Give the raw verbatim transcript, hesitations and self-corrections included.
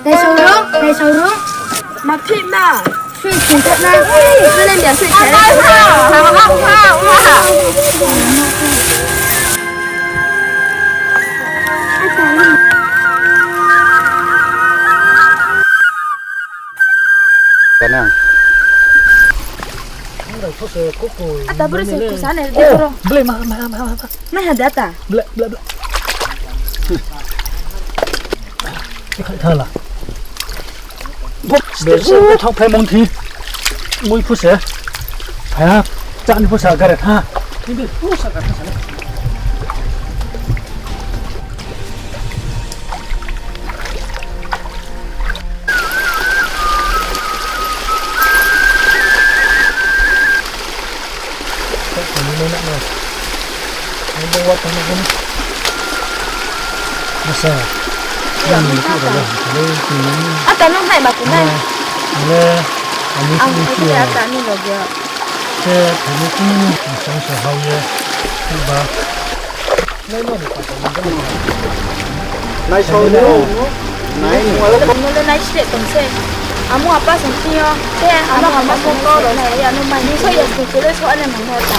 Naisaoro, naisaoro. Ma phih ma. Sui singkha na. Mana bia sui khe. Kanang. Ata bro se kusa ne de koro. Ble ma ma ma ma. Mai ha de ata. Ble ble ble. Kha kha la. Bok, bok, thang phai mong thi. Mui phu se. Phai ha. Chá ni phu sa gare tha. Ni bi phu sa gare tha sa le. Ata nung hai ma kunai. Ale, ani ang sini hai sini ata ni log ya. Se, ani sini, sang sa hau ye. Ba. Nai sao ni. Nai ni. Nung le nai sle tong se. Amu apa song sini yo. Te, amu apa song ko ro sa ya no mai. Ni so ya song sle so ale mang na ta.